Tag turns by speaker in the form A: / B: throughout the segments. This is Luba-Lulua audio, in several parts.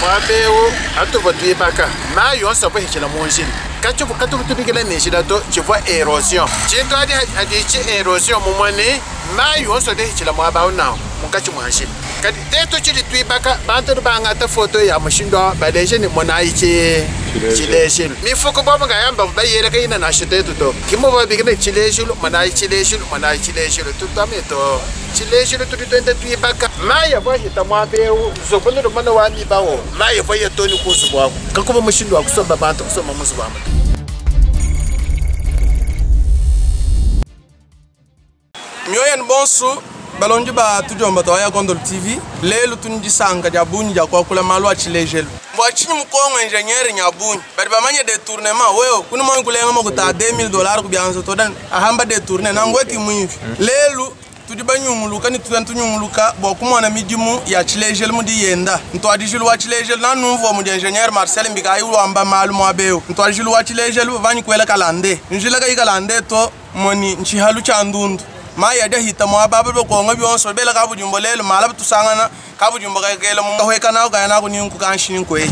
A: Muaba eu atuvua tuibaka, mayi onso avua ahitshila mu njila. Katshivua katuvua tubikila ne njila to, tshivua erosion. Tshintu adi adi tshi erosion mumue ne mayi onso adi ahitshila muaba au nanku munkatshi mua njila. Kadi tetu tshidi tuibaka, bantu adi bangata foto ya mushindu au baleje ne monayi tshi tshilejilu. Mifuku bobu nkayamba bavua bayela kayina nansha tetu to. Ki muvua babikila ne tshilejilu, monayi tshilejilu, monayi tshilejilu. Tutuame to. Tshilejilu, tudi tuenda tuibaka mayi avua ahita muaba eu, nzubu ne lumana wa mibawu. Mayi avua aya too ne ku nzubu aku. Kakuvua mushindu wa kusomba bantu kusomba mu nzubu amu to.
B: Mioyo yenu bonsu balondi ba tudiomba tua ya Kondolo TV, lelu tudi ne disanka dia bungi dia kuakula malu a tshilejelu. Bua tshinyi mu Congo ingenieur nya bungi badi bamanye detournement? Wewe kuni muanyi kulenga makuta a 2000 dollars ku bianza to dan ahamba detourner nangu ki muivi. Lelu tudi banyunguluka ne tuya tunyunguluka bua kumona midimu ya tshilejelu mudi yenda. Ntuadijilu wa tshilejelu nanumvua mudi ingenieur Marcel Mbikayi wamba malu muaba eu. Ntuadijilu wa tshilejelu vanyi kuela kalande njila kayi kalande to moni ntshihalu tshia ndundu. Mayi adi ahita muaba aba bakonga bionso bela kabudimbo lelu mala batusangana kabudimbo kakela mu kahweka naku kaya naku ninku kanshi ninku eyi.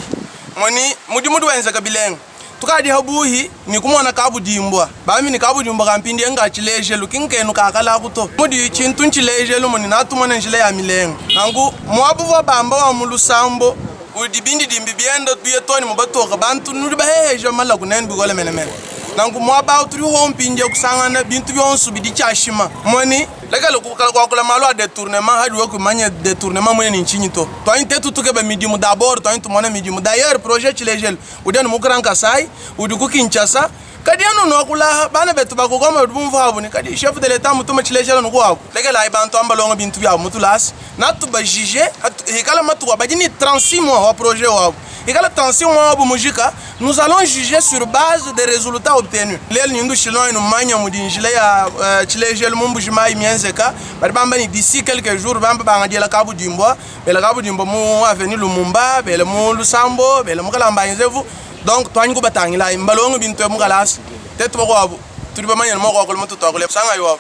B: Moni mudimu udi wenzeka bilenga. Tukadi habuhi ni kumona kabudimbwa. Bami ni kabudimbwa kampindi enga tshilejelu kinkenu kakala kuto. Mudi tshintu ntshilejelu muni natumona njila ya milenga. Nangu muabu wa bamba wa mulusambo udi bindi dimbi bienda tuye toni mubatoka bantu nudi baheheja mala kunene bikole menemene. Nangu muaba turi ho mpindi kusangana bintu byonso bidi kyashima. Moni lekele kukala kwakula malu a détournement hadi we kumanya détournement mwene ni nchinyi to. Twanyi tetu tukeba midimu d'abord twanyi tumone midimu. D'ailleurs projet tshilejelu udi anu mu Grand Kasai, udi ku Kinshasa. Kadi anu nwakula bana betu bakokoma udi bumvu abu ni kadi chef de l'état mutuma tshilejelu nuku wabu. Lekele ayi bantu ambalonga bintu byabu mutulasi. Natu ba juger, hikala matuwa badi ni 36 mois wa projet wabu. Hikala 36 mois wabu mujika, nous allons juger sur base des résultats obtenus. Lelo nyindu shilon inu manya mudi njila ya tshilejelu mu Mbuji-Mayi mienzeka, badi bamba ni d'ici quelques jours bamba bangadiela kabudimbwa, bela kabudimbwa mu avenue Lumumba, bela mu Lusambo, bela mu Kalamba Nzevu. Donc twanyi kubatangila mbalongo bintu ya mukalasi. Tetu bakwabu tudi bamanya ni moko akule mututu akule sanga yo.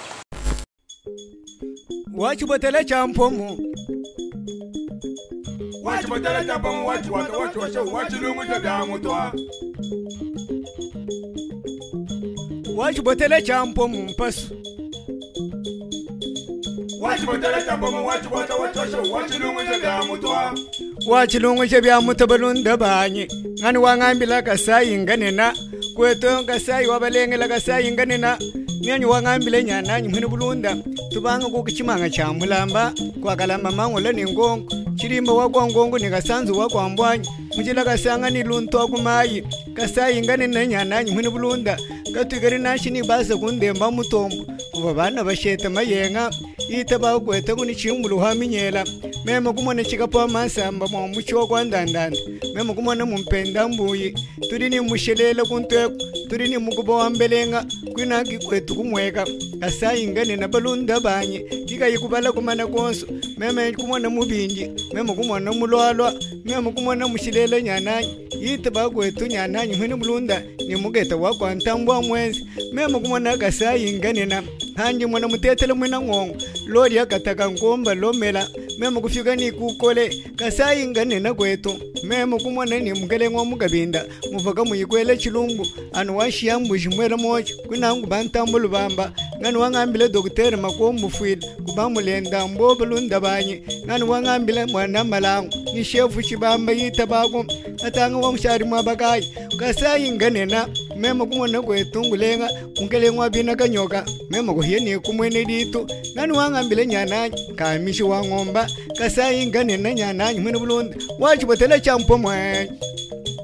C: Wachibotela cha mpomu.
D: Wachibotela cha mpomu, wachibota, wachosha, wachilungu cha bya mutwa.
C: Wachibotela cha mpomu mpasu.
D: Wachibotela cha mpomu, wachibota, wachosha, wachilungu cha bya mutwa.
C: Wachilungu cha bya mutwa balunda banyi. Ngani wangambila kasai nganena. Kweto kasai wabalengela kasai nganena. Nyanyi wangambile nyana nyimwene bulunda. Tubanga kukichimanga cha mulamba. Kwa kalamba mangola ni ngongo. Chirimba wa kwa ngongo ni kasanzu wa kwa mbwanyi. Mujila kasanga ni luntu wa kumayi. Kasai nganena nyana nyimwene bulunda. Katwikari nashi ni basa kundemba mutombo. Kuva bana basheta mayenga. Ita ba kwete kuni chimbulu ha minyela. Mema kumona chikapo masamba mwa mucho kwa ndandanda. Mema kumona mumpenda mbuyi. Turi ni mushelele kuntweko. Turi ni mukubo wa mbelenga. Kwina kikwetu kumweka. Kasai ngane na balunda banyi. Kika yikubala kumana konso. Mema kumona mubinji. Mema kumona mulwalwa. Mema kumona mushelele nyananyi. Ita ba kwetu nyananyi hwene mulunda. Ni mugeta wa kwa ntambwa mwenzi. Mema kumona kasai ngane na. Hanji mwana mutetele mwina ngongo. Lori yakataka ngomba lomela. Mema kufika ni kukole. Kasai ngane na kwetu. Mema kumona ni mukele ngwa mukabinda. Mufaka muyikwele chilungu. Anu washia mbuji mwela moja. Kwinangu bantambo lubamba. Ngani wangambile dokter makombu fwile. Kubamulenda mbobo lunda banyi. Ngani wangambile mwana malangu. Ni shefu chibamba yitabako. Atanga wa mshari mwabakayi. Kasai ngane na. Mema kumona kwetu ngulenga. Mukele ngwa bina kanyoka. Mema kuhiye ni kumwene ditu. Ngani wangambile nyananyi. Kamishi wa ngomba. Kasai ngane na nyananyi mwene bulunda. Wachibotela cha mpomwe.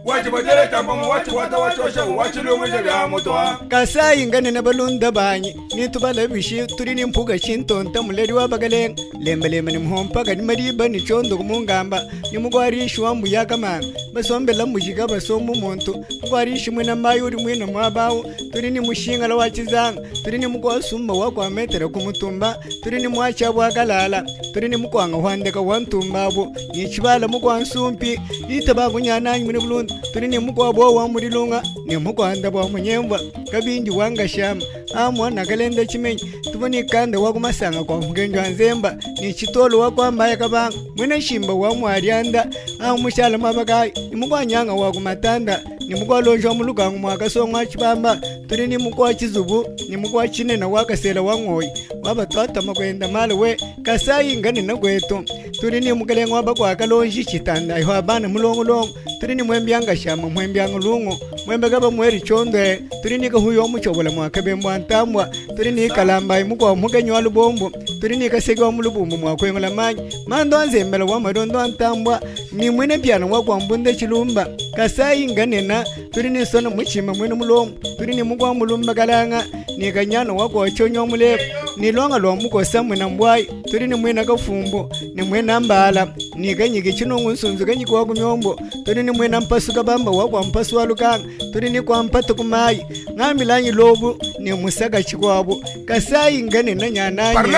D: Wachibotela cha mpomwe, wachibota, wachosha, wachilungu cha bya mutwa.
C: Kasai ngane na balunda banyi. Nitubala bishi turi ni mpuga chintonta muleri wa bagalenga. Lemba lemba ni muhompa kani mariba ni chondo kumungamba. Ni mugwarishi wa mbuya kamanga. Basombela mujika basombu muntu. Mugwarishi mwena mayuri mwena mwabawo. Turi ni mushinga la wachizanga. Turi ni mugwasumba wa kwa metero kumutumba. Turi ni mwacha wa kalala. Turi ni mukwanga hwandeka wa ntumbabo. Ni chibala mugwansumpi. Itaba kunyananyi mwene bulunda. Turi ni mugwabo wa murilunga. Ni mugwanda bwa munyemba. Kabindi wanga shama. Amwa nakalenda chimenyi. Tuvua ni kanda wa kumasanga kwa mugenji wa nzemba ni chitolo wa kwambaya kabanga mwene shimba wa mwalianda aho mushala mwabakayi ni mukwanyanga wa kumatanda ni mukwalonjwa mulukangu mwakasongwa chibamba tuli ni mukwa chizubu ni mukwa chinena wakasela wa ng'oyi wabatwata makwenda mala we Kasai nganena kwetu tuli ni mukelenga wabakwakalonji chitanda iho abana mulongolongo tuli ni mwembyanga shama mwembyanga lungo mwembe kaba mweri chondwe tuli ni kahuyo muchobola mwakabembwa ntambwa tuli ni kalamba mukwa mukenywa lubombo tuli ni kasege wa mulubumbu mwakwengola manyi mando anzembela wa madondo antambwa ni mwene pyana wa kwambunda chilumba Kasai nganena tuli ni sona muchima mwene mulomo tuli ni mukwa mulumba kalanga ni kanyana wa kwachonywa mulepo ni longa lwa mukosa mwena mbwai tuli ni mwena kafumbo ni mwena mbala ni kanyiki chinungu nsunzu kanyiki wa kumyombo tuli ni mwena mpasuka bamba wa kwa mpasu wa lukanga tuli ni kwa mpatu kumayi ng'ambilanyi lobu ni musaka chikwabo Kasai nganena nyananyi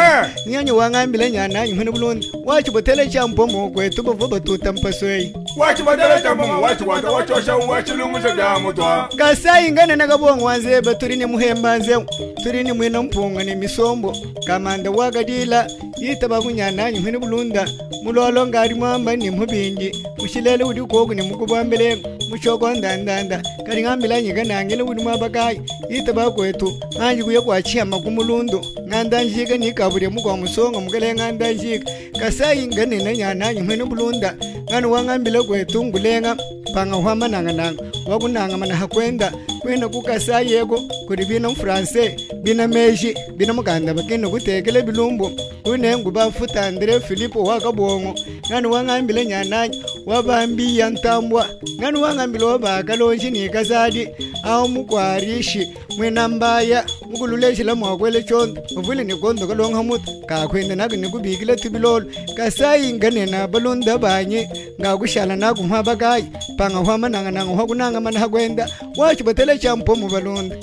C: nyanyi wang'ambila nyananyi mwene bulundu wachibotela cha mpomo kwetu bavo batuta mpasweyi
D: wachibotela cha mpomo wachikwata wachosha wachilungu cha mutwa
C: Kasai nganena kabongo wanzeba tuli ni muhemba nzewu tuli ni mwena mpunga ni misombo kamanda wakadila yitaba kunyananyi mwene bulunda mulolo ngari mwamba ni mubindi mushilele udi koku ni mukubwambelengo muchoko ndandanda kali ng'ambila nangele udi mwabakayi yitaba kwetu ng'anji kuya kwachiyama kumulundu ng'anda njika nikabulya mukwa musonga mukele ng'anda njika Kasai nganena nyananyi mwene bulunda ng'ani wang'ambila kwetu ngulenga panga hwama nangananga wakunanga mana hakwenda kwenda kukasai yeko kuli bina mfranse bina meji bina mukanda bakina kutekele bilumbu kunengu bafuta Andre Filipo wakabongo ng'ani wang'ambila nyananyi wabambiya ntambwa ng'ani wang'ambila wabakalonji ni kasadi aho mukwarishi mwena mbaya mukululeshela mwakwele chondo muvule nikondo kalonga mutu kakwenda nako nikubikila tubilolo Kasai nganena balunda banye ngakushala nakumha bakayi panga hwama nangananga hwakunanga mana hakwenda wachibotela cha mpomo balunda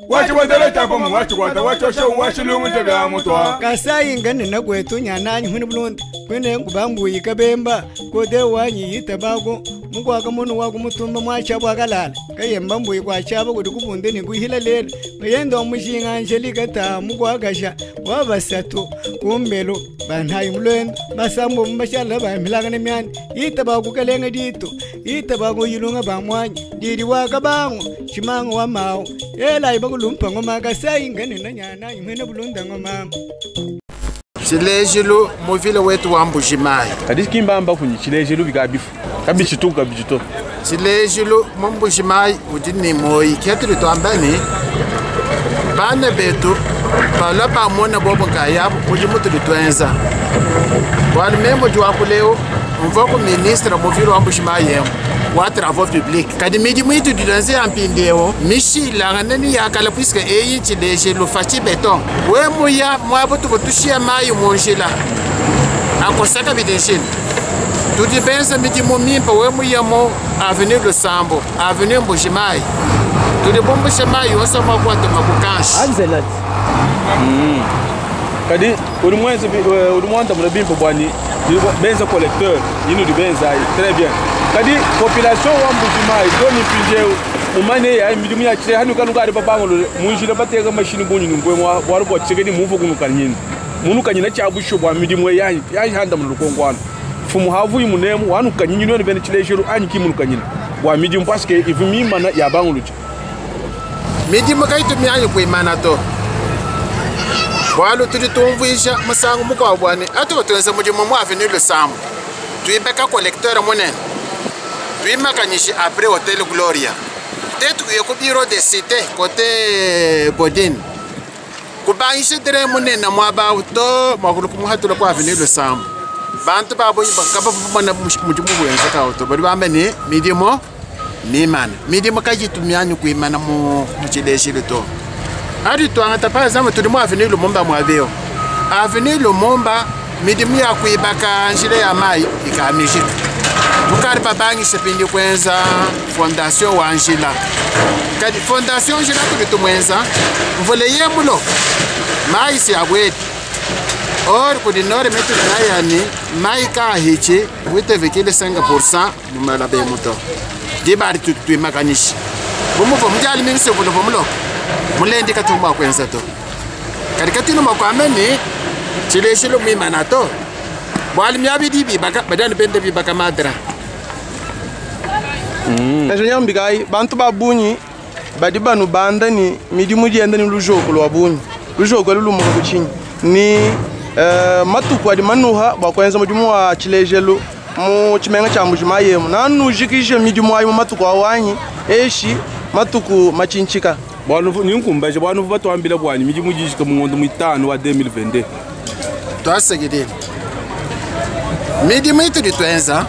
D: wachibotela cha mpomo wachikwata wachosha wachilungu cha mutwa
C: Kasai nganena kwetu nyananyi hwini bulunda kwene ngubambuyi kabemba kode wanyi yitabako mukwaka munu wakumutumba mwachabwa akalala kayemba mbuyi kwachaba kuti kubunde nikuhila lelo bayenda omushinga Angelika ta mukwakasha wabasatu kumbelo banhayi mulwendo basambo mubashala bamilanga nemyanda yitaba kukalenga dito yitaba kuyilunga bamwanyi didi wakabango chimango wa mawo elayi bakulumpa ngoma Kasai nganena nyananyi mwene bulunda ngoma
A: Chilejelu muvile wetu wa Mbujimayi
E: kadi kimbamba kunyi chilejelu bikabifu kabichituka bichito
A: Chilejelu mu Mbujimayi udi ni moyi ketuli twambani bana betu bala bamona bobo nkayabo udi mutuli twenza bwali memo jwakuleo mva ku ministre muvile wa Mbujimayi yemo wa travaux publics kadi midimu itu dilenze ya mpindiewo mishilangane ni yakala puisque eyi chilejelu faci beton we muya mwabo tuvo tushiya mayi munjila akosaka bidinjila tudi benza midimu mimpa we muya mu avenue Lusambo avenue Mbujimayi tudi bombusha mayi yonso mwakwatuma kukanshi
E: kadi uli mwenze uli mwanda mula bimpa bwani benza collecteur yinu di benza très bien kadi population wa Mbujimayi to ni pinjeu mumane ya midimu ya chile hanu kanu kali babango munjila bateka machine bunyu ngwe mwa bwaru bwa chekeni muvu kunu kanyini munu kanyina cha busho bwa midimu yanyi yanyi handa mu lukongwana fumu havu imunemu wanu kanyini no bene chile anyi ki munu kanyina bwa midimu parce que ivumi mana ya banguluji
A: midimu kaitumia kuimana to bwalu tudi tumvuisha musangu mukwa bwani atuba tuenze mudimu mu avenue Lusambo tuibeka collecteur munene tuimakanyishi après Hotel Gloria tetu kuye ku bureau de cité côté Bodine kubangisha tere munene mwaba to mwakulu kumuhatula ku avenue Lusambo bantu babo bakaba mudimu bwenza kawo to bali bamba ni midimu mimana midimu kajitumia kuimana mu chileshile to adi twangata par exemple tudi mu avenue Lumumba mwabeo avenue Lumumba midimu ya kuibaka njile ya mai ikamijika tukari babangisha pindi kwenza fondation wa njila kadi fondation njila tudi tumwenza mvule yemulo mai si agwedi or kudi nore metu nayani mai ka hichi 8,5% mumala bemuto dibari tuimakanishi bumuvo mujali mingi sevulo vomuloko mulendi katumba kwenza to Kadi katwina mwa kuamba ne tshilejelu muimana to. Bualu miaba idi bibaka badi anu benda bibaka madra.
B: Ingénieur Mbikayi, bantu ba bungi badi banubanda ni midimu idi yenda ni lujoko lua bungi. Lujoko elu lumuka ku tshinyi? Ni matuku adi manuha bua kuenza mudimu wa tshilejelu mu tshimenga tshia Mbuji-Mayi emu. Nanujikije midimu ayi mu matuku awu anyi eshi matuku matshintshika.
E: Bwanu ni nkumbaje bwanu batuambila bwanyi midimu idi ijika mu ngondo muitanu wa 2022.
A: Twasakidile. Midimu itudi tuenza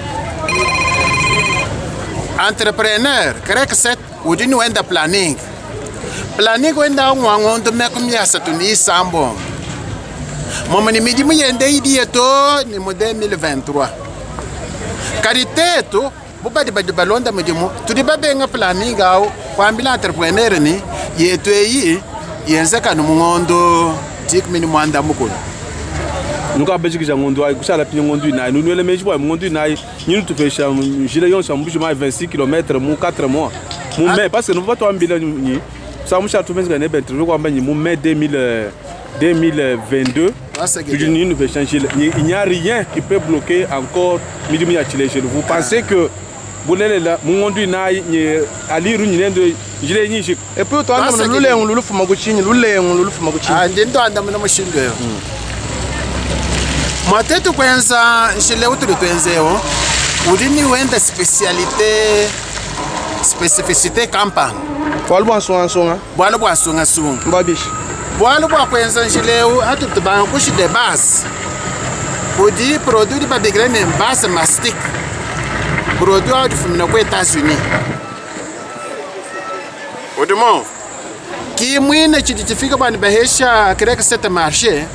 A: entrepreneur CREC 7 udi ni wenda planning. Planning wenda ngwa ngondo makumi asatu ni isambo. Momo ni midimu yende idi yeto ni mu 2023. Kadi tetu bubadi badi balonda mudimu tudi babenga planning au kwambila entrepreneur ni yetu eyi yenzeka no mungondo dikumi ni mwanda mukulu.
E: Nuka bejikija ngondo ayi kushala pinyo ngondo inayi nunwele meji bwa ngondo inayi nyinu tupesha njila yonse Mbuji-Mayi 26 km mu 4 mois mu mai parce que nous va twambila ni sa musha tumenza ne bentre nous kwamba ni mu mai 2022 tu ni nous fait changer il n'y a rien qui peut bloquer encore midimu ya tshilejelu. Vous pensez que bulelela mu ngondo inayi ni aliru ni nendo njile nyinji
B: Et puis toi
A: Basa
B: ndamuna lulengu lulufuma kuchinyi lulengu lulufuma kuchinyi.
A: Ah ndi ndo andamuna mushindo yo. Mwatetu kwenza njile utuli twenzeo udi ni wenda spécialité spécificité campagne.
B: Bwalu bwa nsunga nsunga.
A: Bwalu bwa nsunga nsunga.
B: Mbabishi.
A: Bwalu bwa kwenza njileu atu tubanga kushi de base. Kudi produit di babigre ne base mastic. Produit au fumina ku États-Unis. Odimo. Ki mwine chidi chifika bani bahesha krek cette marché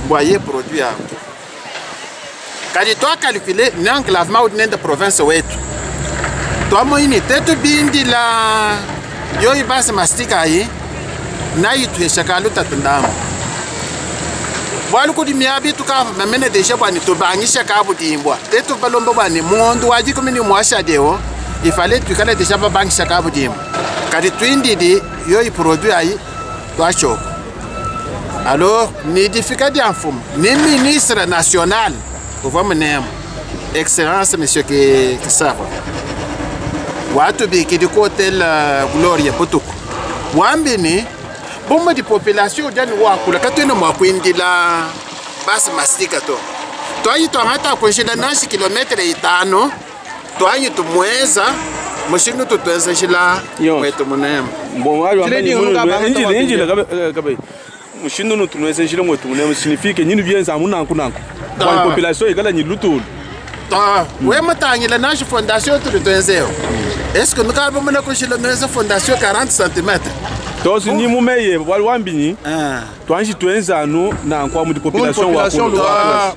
A: boyer produit a. Kadi toi calculer ni enclavement ou nenda province wetu. Toi moyini tetu bindi la yoyi base mastic ayi na yituhesha kaluta tundamo. Bwalu kudi miabi tukava mamene deja bwani tubangisha kabudimbwa. Tetu balomba bwani mundu waji kumini mwasha deo. Il fallait tukale deja babangisha kabudimbwa. Kadi twindidi yoyi produit ayi twachoko. Alors ni difficulté d'enfum ni ministre national uvwa mnemo excellence monsieur Kisakwa. Watu bikidi ko hotel Gloria Putuku. Wambini bomba di population jani wakula katwena mwakwindila basi mastika to. Twayi twangata kunjila nashi kilometre itano twayi tumweza mushindu tutweza shila mwetu munemo.
E: Bon ayo
B: Chile
E: ambani
B: ni
E: munu
B: unga banga
E: injile
B: tawa
E: injile
B: kinjila.
E: kabe kabe mushindu nutunweza shila mwetu munemo signifie nyinu byenza munanku nanku. Kwa population ikala ni lutulu.
A: Ta we mutangila nashi fondation tulitwenzeo. Est-ce que nous avons muna kushila nweza fondation 40 cm?
E: Tosi ni mumeye wali wambini. Twanji twenza nu na kwa mu population wa
B: population
E: kulu.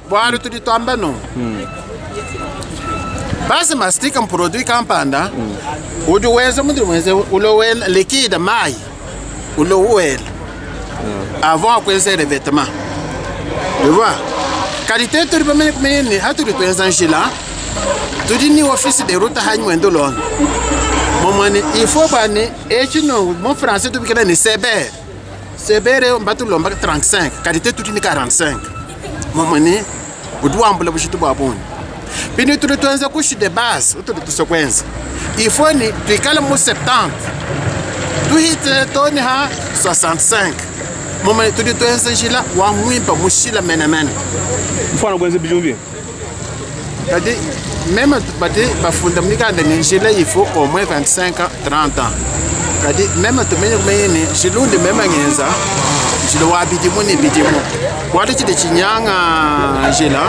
A: Bwalu tudi twamba no. Basi mastika produit kampanda. Udi weza mundi weze ulo liquide mai. Ulo uwela. Avant kwenza les vêtements. Tu vois? Qualité turi bamene kumene haturi twenza njila. Tudi ni office de route hanyu ndolon. Momani il faut bani echi no mon français tu bikela ni CBR. CBR mbatu lomba 35, qualité tudi ni 45. Momani uduambula bushitu bwa boni. Pini tuli twenza kushi de base, utuli tusokwenza. Il faut ni tuikale mu 70. Tuhite toni ha 65. Momani tudi twenza njila wa mwimpa mushila menemene.
E: Mfano kwenza bijumbi.
A: Kadi même bati bafunda mnikanda ni njila il faut au moins 25 ans, 30 ans. Kadi même tumenye kumenye ni jilundi mema ngenza njila wa bidimu ni bidimu. Wali chidi chinyanga njila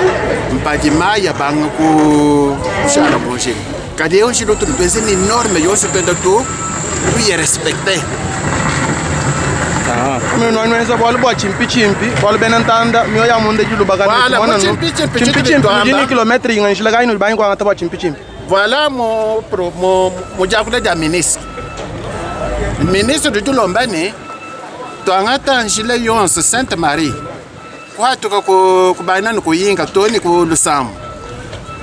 A: mpadi maya banga ku shala bonje. Kadi yo njila tu tweze ni norme yo twenda tu tu y respecter.
B: Mino nweza bwalu bwa chimpi chimpi bwalu bena ntanda mio ya munde julu bagana
A: Voilà,
B: mwana
A: bo
B: no.
A: chimpi chimpi,
B: Chimpi
A: chimpi
B: chimpi,
A: twamba.
B: jini kilometri inga njila kaino banyi kwa ngata bwa chimpi chimpi.
A: Voilà mon pro, mon mon dia ministre. Ministre du Lombani twangata njila yonse Sainte Marie. Kwatuka ku kubana no kuyinga toni ku Lusambo.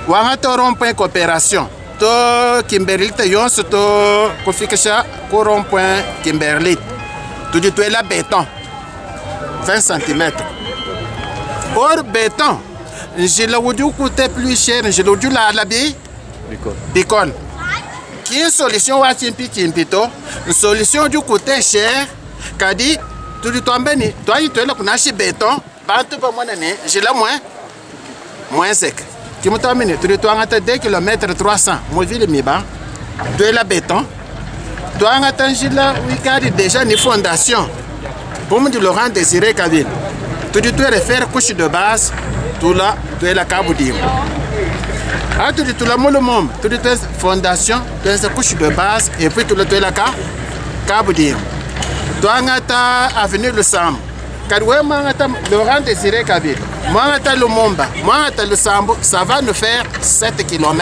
A: Wangata rond-point coopération. To Kimberlite yonse to kufikisha ku rond-point Kimberlite. Tudi tuela béton. 20 cm. Or béton njila udi ukute plus cher, njila udi ulala bi bikole. Ki solution wa tshimpi tshimpi to, solution udi ukute cher, kadi tudi tuambe ni tuanyi tuela kunashi béton, bantu bamona ni njila moins mwenzeka. Kimutuambe tudi tuangata 2 km 300 mu ville miba, tuela béton, tuangata njila wikadi déjà ni fondation. Pour du Laurent Désiré Kabila, tudi tuele faire couche de base, tula tuela kabudimo. Ah, tudi tula mulu mom, tudi tuela fondation, tuela couche de base et puis tula tuela ka kabudimo. Tuangata avenue Lusambo. Kadwe mangata Laurent Désiré Kabila, mangata Lumumba, mangata Lusambo, ça va nous faire 7 km.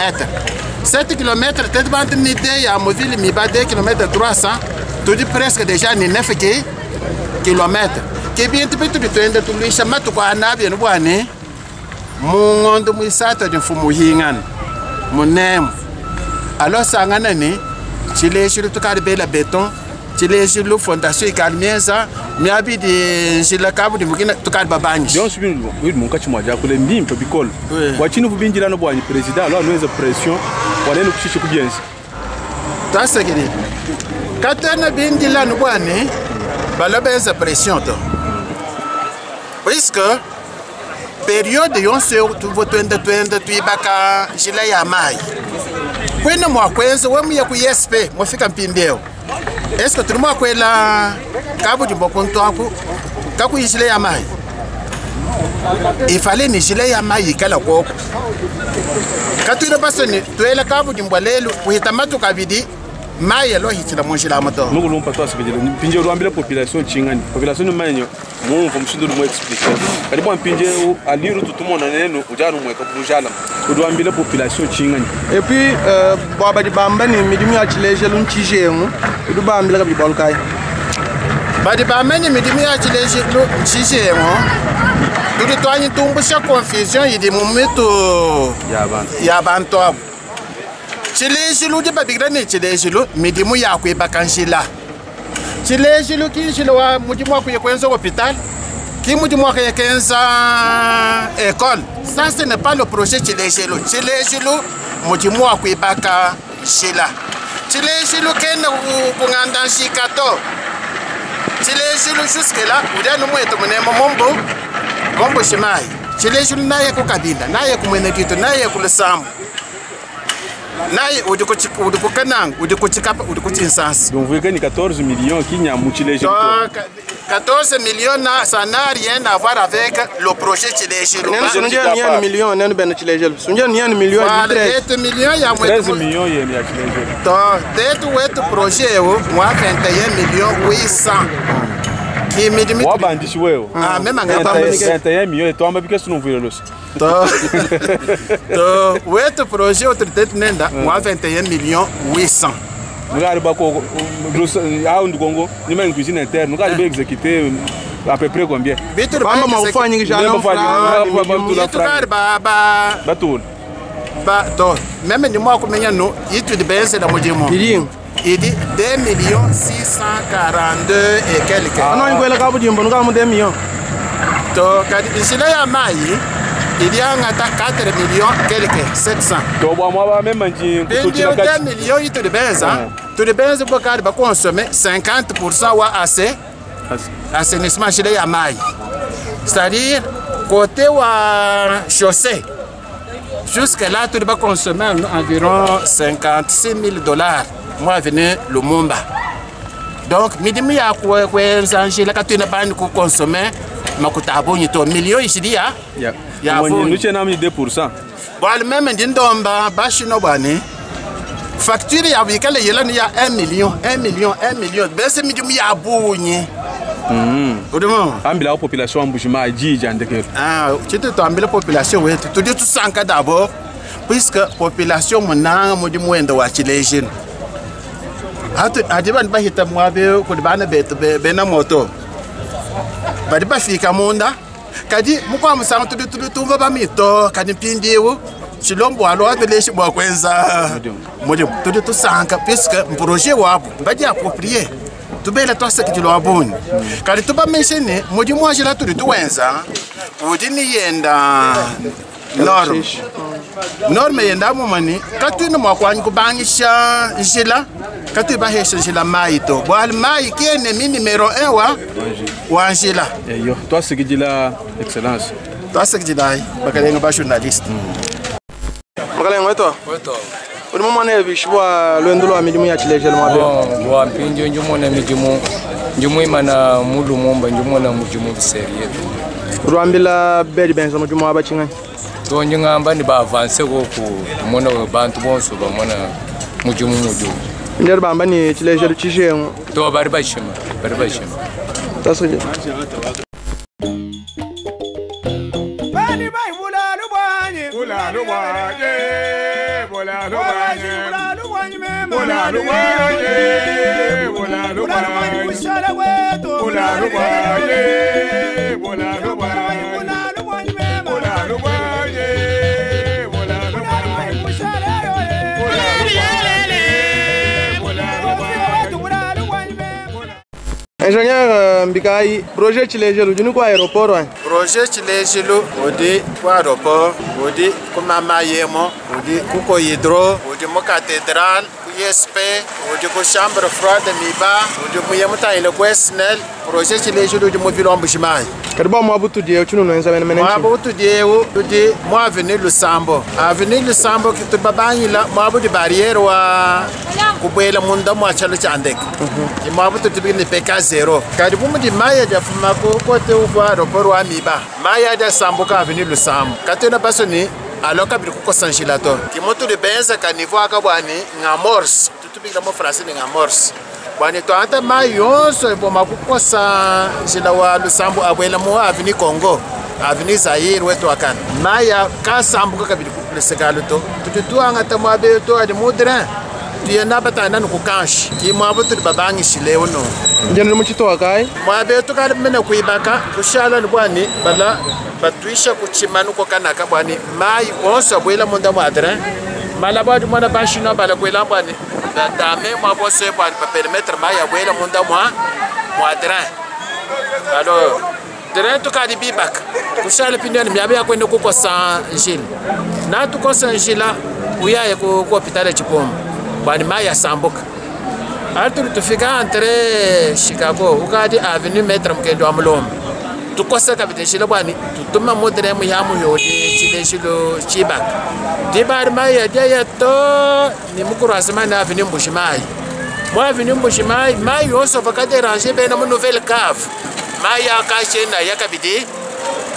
A: 7 km, peut-être bande mide ya mobile miba 2 km 300, tudi presque déjà ni 9 km. Kibintu bitu bitwende tulisha matuko anabye nubwane mungondo mwisato ni mfumu hingana munemu. Alors sangana ni chileshilu tukaribela beton, chileshilu fondation ikalmieza miabi di njila kabu di mukina tukaribabanji.
E: Byonse bintu biri munkatshi mwa jakule mbimpe bikolo. Bwa chini kubinjira no bwanyi president alors nweza pression wanene kushisha kubienza.
A: Tasekiri. Katana bindila no bwani balobeza pression to. Puisque période yonse tuvo twende twende tuibaka njila ya mai. Kwena mwa kwenza we muya ku ISP mwafika mpimbeo. Est-ce que tuli mwa kwela kabu dimbo kuntwaku kaku njila ya mai? Il fallait ni njila ya mai ikala koko. Katwina basoni twela kabu dimbo lelu kuhita matu kabidi mai alo hitila munjila moto.
E: Mukulumpa twasikijile mpinje rwambile population chingani. Population manyo mumvo mshindo mu expliquer. Karibu mpinje aliru tutumona neno ujanu mweka bujala. Rwambile population chingani.
B: Et puis baba di bamba ni midimu ya chilejelu nchijengu. Udu bambile kabidi balkai.
A: Badi bameni midimu ya chilejelu nchijengu. Tudi twanyi tumbusha confusion idi mu mitu ya bantu abo. Chilejelu di babikira ni chilejelu midimu ya kuibaka njila. Chilejelu ki njila wa mudimu wa kuye kwenza hôpital, ki mudimu wa kuye kwenza école. Ça ce n'est pas le projet chilejelu. Chilejelu mudimu wa kuibaka njila. Chilejelu kene kunganda nshikato. Chilejelu jusque là udia numweto munemo mombo mombo shimai. Chilejelu naye kukabinda, naye kumwenekito, naye kulusambu. Naye udikukananga, udikuchikapa, udikuchinsansi.
E: Donc vous gagnez 14 millions qui n'y a mutilé.
A: Donc 14 millions ça n'a rien à voir avec le projet Chilejelu.
B: Nene million nene ben Chilejelu. Sunja ni million
A: 13 millions ya
E: 13 millions ya Chilejelu.
A: Donc tetu wetu projet wo moi 21 millions 800. Qui mi
E: wa bandishi wewe.
A: Ah même ngapa
E: 21 millions et toi mbika sunu mvile losi.
A: To wetu projet autorité nenda moi 21 millions 800.
E: Nukari bako au ndukongo ni même cuisine interne nukari be exécuter à peu près combien?
A: Bitu
B: bamba maufanyi ngijana
A: mfra. Ba ba
E: batul.
A: Ba to même ni moi kumenya no itu de benze da mudimu. Il dit 2 642 et quelques.
B: Ah non, il y a 2 millions.
A: To kadi isila ya mai il y a 4 millions quelques 700.
E: To bwa mwa même nji
A: kutuchila 2 millions itu de benza. Tu de benza bokari ba consommer 50% wa assez assainissement chez ya mai. C'est-à-dire côté wa chaussée jusque là tu dois consommer environ 56 000 $. Moi venu Lumumba. Donc midimu ya kwenza njila katuna bani ku consommer makuta abonyi to million ishidi ya
E: ya nous na mi 2%.
A: Bon même ndindomba bashino bani facture ya wikale yela ni ya 1 million 1 million 1 million bese midimu ya bunyi. Udimo
E: ambila population ambujima ajija ndekero.
A: Ah chito to ambila population wetu tudi tusanka d'abord puisque population munanga mudimu wenda wa Chilejelu. Hatu adiban bahita mwabe kudibana betu bena moto. Badi bafika munda kadi mukwa musanga tudi tudi tumva bamito kadi mpindiwu chilombo alo abeleshi bwa kwenza mudimu tudi tusanka puisque projet wabo badi approprier. Tubela twasakidila wa bungi. Kadi tubamanyishe ne mudimu wa njila tudi tuwenza udi ni yenda norme. Norme yenda mumani katwina mwa kwanyi kubangisha njila katwi bahesha njila mayi to. Bwali mayi ki ennemi numero 1 wa njila.
E: Eyo twasakidila excellence.
A: Twasakidila bakalenga ba journaliste.
B: Makalenga wetu. Uri mumone bishibwa lwendo lwa milimu ya chilejelo mwabe.
F: Bwa mpindio njumona midimu njumwimana mulumumba njumona mudimu biserie.
B: Rwambila bedi benza mudimu abachinga.
F: To njingamba ni ba avance ko ku mona bantu bonso bamona mudimu mudimu.
B: Ndero bamba ni chilejelo chishengo.
F: To bari bashima.
B: Tasije.
C: Bani bai bulalu bwanye.
D: Bulalu bwanye. Bulalu bwanye.
C: Bulalu bwanye mema.
D: Bulalu bwanye. Bulalu bwanye.
C: Bushala wetu.
D: Bulalu bwanye. Bulalu bwanye.
C: Bulalu bwanye mema.
D: Bulalu bwanye. Bulalu bwanye.
C: Bushala yoye.
D: Bulalu bwanye. Bulalu bwanye.
C: Bulalu bwanye mema.
B: Ingénieur Mbikai, projet Tshilejelu udi ku aéroport wa.
A: Projet Tshilejelu udi ku aéroport, udi ku Mama Yemo, udi ku Cohydro, udi mu cathédrale, ku ISP, udi ku chambre froide Miba, udi mu yemutayile ku SNEL. Projet Tshilejelu udi mu ville wa Mbuji-Mayi.
B: Kadi bwa mwabu tudie uchunu nwenza mene mene.
A: Mwabu tudie tudi mu avenue Lusambo. Avenue Lusambo kitubabangila mwabu di barrière wa kubwela munda mwa chalo cha ndeke. Mwabu tutibini PK 0. Kadi bumu di maya ja fuma ko kote uva aéroport wa Miba. Maya ja sambuka avenue Lusambo. Katena basoni aloka bili kukosa njila to. Kimotu de benza ka niveau akabwani ngamors. Tutubikila mo français ni ngamors. Bwani toanta mayonso iboma kukosa njila wa Lusambo abwela mu avenue Congo. Avenue Zaire wetu akana. Maya ka sambuka kabili kulesekalo to. Tutuanga tamwabe to adi mudra. Tuyenda batana nukukanshi. Ki mwabo tuli babangishile uno.
B: Njeno muchitoa kai?
A: Mwabe tukali mene kuibaka kushala bwani bala batwisha kuchimanu kanaka bwani mai onso abwela munda mwadra. Mala bwadi mwana bashino bala kwela bwani dame mwabo se bwani pa perimetre mai abwela munda mwa mwadra. Alors train tukali bibaka kushala pindani myabe yakwenda kukosa njila. Na tukosa njila uyaye ku hospitali Chipombo. Bwani mai asambuka. Arthur tufika entre Chicago ukadi avenue Maître Mukendo wa Mulombe. Tukosa kabite njila bwani tutuma modere mu yamu yodi chileshilo chibaka. Dibari mai ya to ni mukuru asemana na avenue Mbuji-Mayi. Mu avenue Mbuji-Mayi mai yonso vakade ranger bena mu nouvelle cave. Mai akashe na yakabidi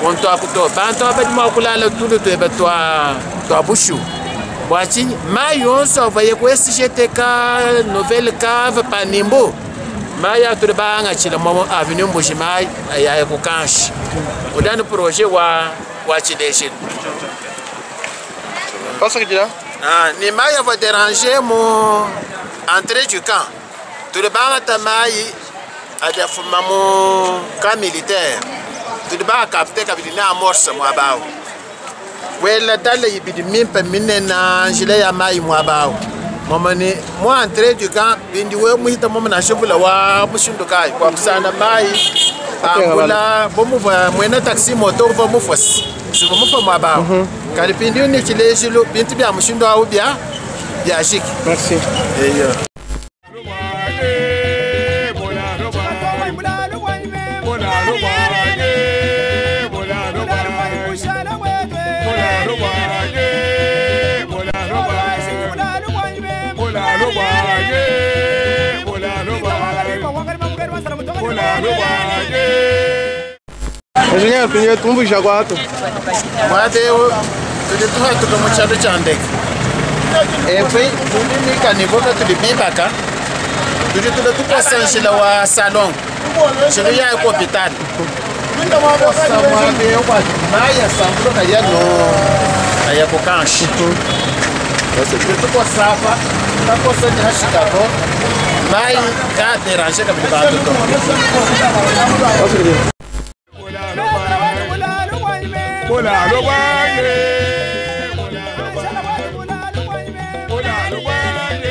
A: konto akuto bantu abadi makulala tulu tweba twa bushu. Bwachi mai yonso vaye ku SGTK nouvelle cave panimbo. Mai atulibanga chila mo avenue Mbuji-Mayi ya kukanshi. Udani projet wa Tshilejelu.
B: Pasa kidila?
A: Ah, ni mai va déranger mo entrée du camp. Tulibanga tamai adia fuma mo camp militaire. Tulibanga capter kabili na amorce mo abao. Wela dale yibidi mimpe minena njile ya mai mo abao. Momani mo entrée du camp bindi we muhita mo na shubula wa mushindu kai kwa kusana mai ambula bomuva mwena taxi moto va mufos. Suba mufa mo abao. Kali pindi ni Tshilejelu bintu bya mushindu au bya bya jiki.
B: Merci.
A: Eyo.
B: Ingénieur, pinyo tumbuja kwato.
A: Mwabe tuli tuhatuka mu chalo cha ndeke. Epe tuli nika nivoka tuli bibaka. Tuli tuli tukosa njila wa salon. Njila ya ku hospital. Mwabe maya sambulo kaya no kaya kukanshi. Tuli tukosa hapa tukosa ni hashikako. Mai ka déranger kabili bantu to.
D: Bulalu bwanye. Bulalu bwanye. Bulalu bwanye. Bulalu bwanye.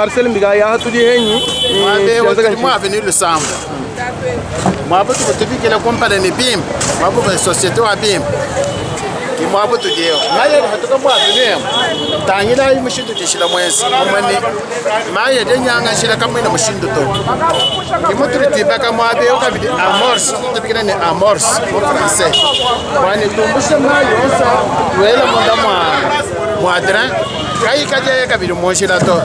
B: Marcel Mbigaya tudi henyi.
A: Mwabeo tudi mu avenue Lusambo. Mwabo tukutubikila kumpala ne bimpe. Mwabo ba société wa bimpe. Ki mwabo tudiyo. Maye hatuka mu avenue. Tangila yi mushindu tishila mwezi. Mumani maye de nyanga shila kamwina mushindu to. Ki muturi tibaka mwabeo kabidi amorce. Tubikila ne amorce mu français. Mwani tumbusha maye onso tuela munda mwa mwadran. Kai kaja kabidi munjila to.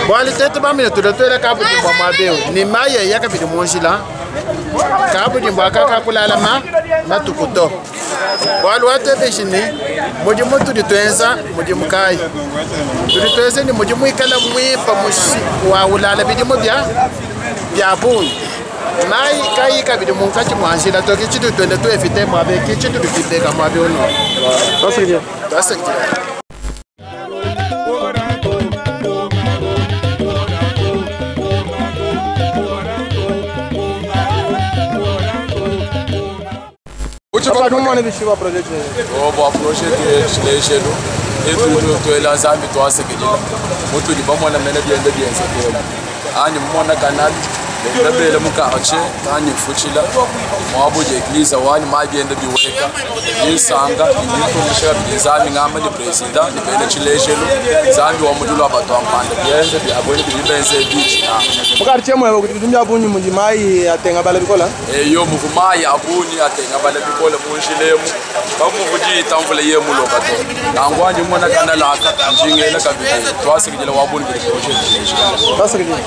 A: Bwali tetu bamine tuletwele kabudimbwa mwabeo ni maye yakabidi munjila kabudimbwa akakakulala ma matukuto bwali watebeshi ni mudimu tudi twenza mudimu kayi tudi twenza ni mudimu ikala mwimpa mushi waulala bidimu bya bya bungi mayi kayi kabidi munkachi mwanjila to kichitu twende tuefite mwabe kichitu tukibeka mwabeo no twasikia.
F: Obo projet tshilejelo etudu tuela nzambi twasekelila mutudi bamona mene biende bienzekela anyi mumona kanali bendabele mu quartier anyi mfutshila mwabo je eglise wani mabiende biweka yisanga yitumisha bidi nzambi ngamba ni president ni bele tshilejelo nzambi wa mudulu abato ampanda bienze biabone bidi benze bichi
B: mu quartier mwe kuti bidu byabunyi mundi mai atenga bala bikola
F: eyo muvu mai abunyi atenga bala bikola munjilemu bamuvuji tamvula ye muloka to nangwanje mona kana laka njingela kabili twasikijela wabuni bidi projet
B: twasikijela.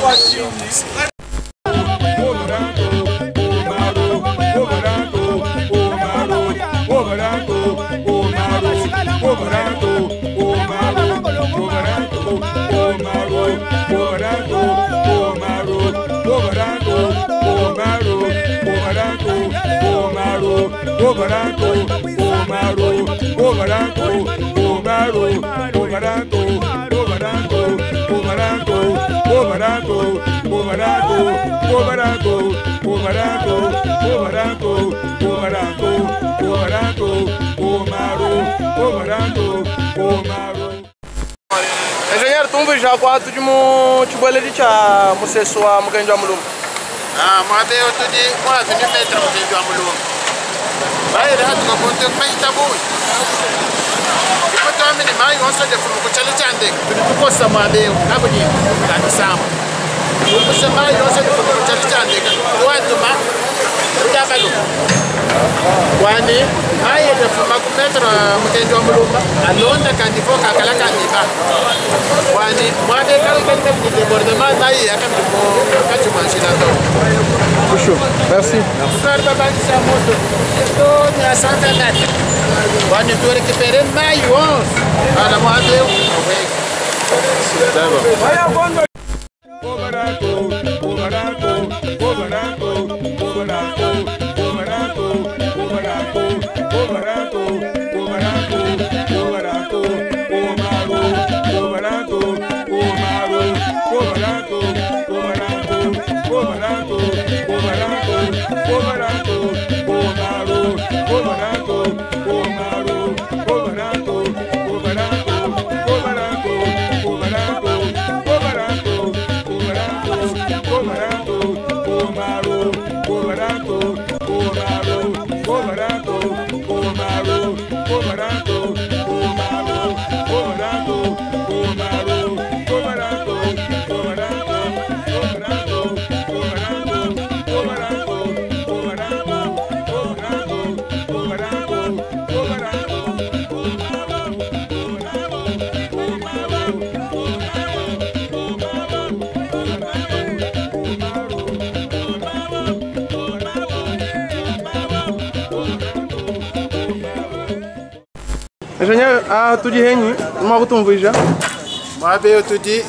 B: Engenheiro, tumve já quatro de mo tibuele de cha museso a mukenjo amulumu.
A: Ah, mwabe otudi mwa avenue metre mukenjo amulumu. Baye hatuka kuntu kumahita bungi. Ikoto amini mai onso de fumu kuchali chande tudi tukosa mwabe kabudi kanisama. Tukosa mai onso de fumu kuchali chande tuwatuma kudakalu. Kwani mai de fumu kumetra mukenjo amulumu alonda kandifo kakala kandiba. Kwani mwabe kalkante de débordement mai yakabidi mo kachumanshila to.
B: Merci.
A: Quando tu récupérer mai 11, à la moitié.
B: Engenheiro, ah, tu de Reni, uma outra já.
A: Moi, eu te dis,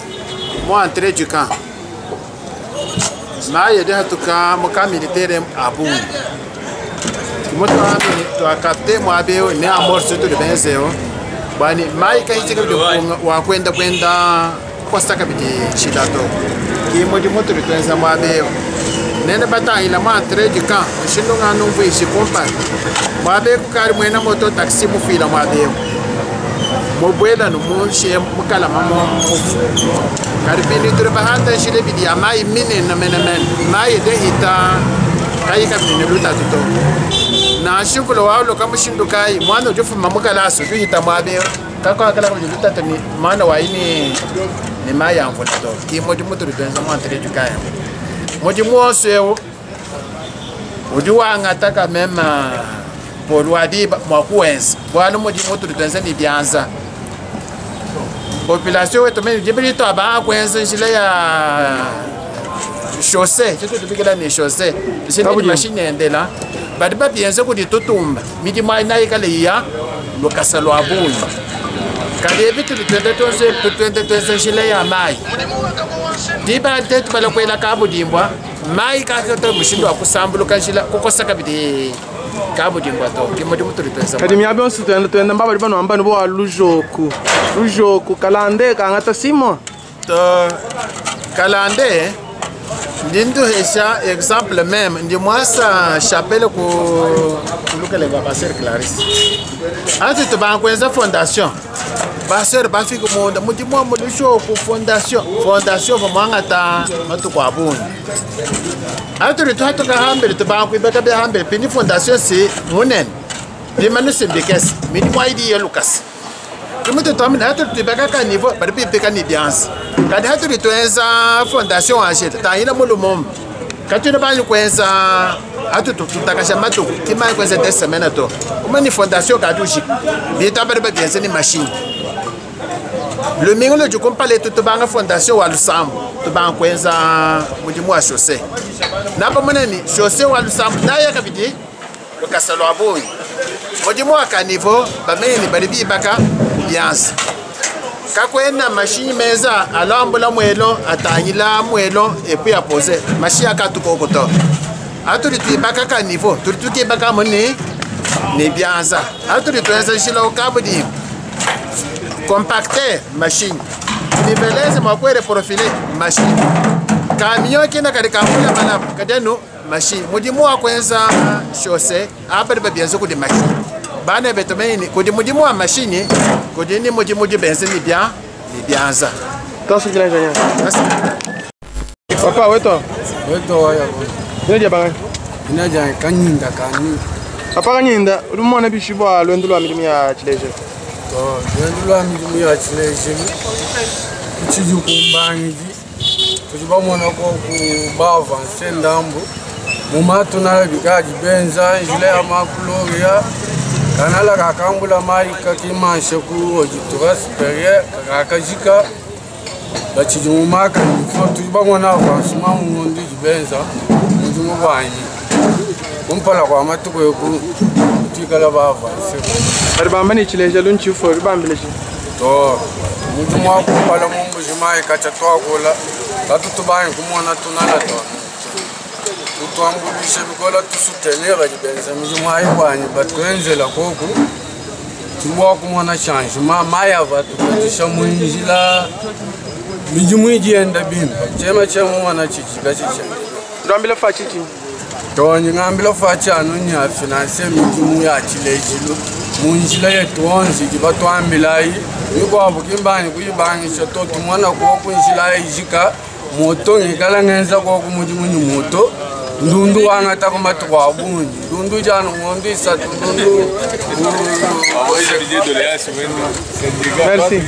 A: moi, entrée du camp. Mas eu devo tocar, meu camp militaire à bout. Moi, tu as capté, moi, eu nem amor, tudo bem, zéro. Bani, mas que a gente wa kwenda kwenda kosta kabidi chilato. Ki mo di moto de twenza moi, eu. Nene bata ila moi entrée du camp, shindo nga no vi shi kompa. Moi, eu kari mwena moto taxi mu fila moi, eu. Mubuela nu munshiye mukalama mufu. Kadi pindi tuli bahata njila ibidi ya mayi minene menemene, mayi dehita kayi kabidi ne lutatu to. Nansha mvula waloka mushindu kayi, muana udi ufuma mu kalasa udi uhita muaba eu, kakuakala kabidi lutatu ne muana wayi ne mayi a mvula to. Ki mudimu utudi tuenza mu Entrée du Camp. Mudimu wonso eu udi wangata quand même polu wa diba mua kuwenza, bualu mudimu utudi tuenza ne bianza. Population wetu mene diba ditu abanga kuenza njila ya chaussée, tshitu tubikila ne chaussée, njila idi mashini endela, badi babienza kudi tutumba, midimu ayi nayi ikale iya lukasa lua bungi. Kadi ebi tudi tuenda tuenza, tuenda tuenza njila ya mayi. Diba adi tetu bala kuela kabudimbua, mayi kakata mushindu wa kusambuluka njila, kukosa kabidi kabudimbua to. Ke mudimu tudi tuenza.
B: Kadi miaba yonso tuenda tuenda mbaba badi banuamba ne bua lujoku. Lujoku kalande kangata simo.
A: To kalande ndi nduhesha exemple meme ndi mwasa chapelle ku kulukele ba Pasteur Clarisse. Anti tubanga kuenza fondation. Pasteur bafika munda mudimu wa lujoku fondation. Fondation va mwangata matuku a bungi. Atuli tuhatuka hambele tubanga kuibeka bia hambele pindi fondation si munene. Bimanu simbikese midimu aidi ya Lucas. Tumutu twamina hatuli tuibeka ka niveau bali bibeka ni bianza. Kadi hatuli tuenza fondation anje tangila mulumumba. Katuna banyi kuenza hatu tutakasha matuku kimai kuenza des semaines to. Umani fondation katushika. Bita bali babienza ni machine. Lumingo lo jukumpale tutubanga fondation wa Lusambo tubanga kuenza mudimu wa chaussée. Napa muneni chaussée wa Lusambo naye kabidi lukasa lwa bungi. Mudimu wa caniveau bameni bali bibaka kubianza. Kakwena machine meza alambula mwelo atangila mwelo et puis apose machine akatukoko to. Atuli tuibaka caniveau tuli tukibaka muni ni bianza. Atuli tuenza shila okabudi compacter machine niveleze mwakwere profile machine camion kina kali kambula malabu kadenu machine mudimu wa kwenza chaussée apa liba bianza kudi machine bana betomeni kudi mudimu wa machine kudi ni mudimu di benze ni bien ni bianza.
B: Tasu kila njanya. Papa weto.
G: Weto waya.
B: Ndio banga.
G: Inaja kanyinda kanyinda.
B: Papa kanyinda uri mwana bishibwa lwendo lwa milimu ya Chileje.
G: To lwendo lwa milimu ya Chileje. Kuchiji kumbangiji. Tuchibamona ko kubava sendambu. Mumatu na bikaji benza njila ya makuloria. Kanala kakambula mai kakimanshe ku ojitura superieur kakajika. Bachiji mumaka nifo tuchibamona avancement mungondi jibenza. Mudimu bwanyi. Kumpala kwa matuko yoku tuikala ba avance.
B: Bari bamba ni Chileje lunchi fo bambile chi.
G: To mudimu wa kumpala mumbu jimai kacha twakola. Batutubanyi kumona tunala to. Tutwambulishe bikola tusutenera bajibenza mudimu ayi bwanyi batwenzela koku. Tubwa kumona changement maya batukatisha munjila. Midimu ijienda bimba. Chema chema mwana chichi kachicha.
B: Ndambile fa chichi.
G: To ngambile fa chanu nya finance midimu ya Chilejilu. Munjila yetu onzi jibatwambilayi. Mikwabo kimbanyi kuyibangisha to tumwana koku njila ijika. Moto ngikala ngenza koku mudimu ni moto. Ndundu wangata kumatu kwa bungi. Ndundu janu ngondi isatu ndundu.
B: Merci.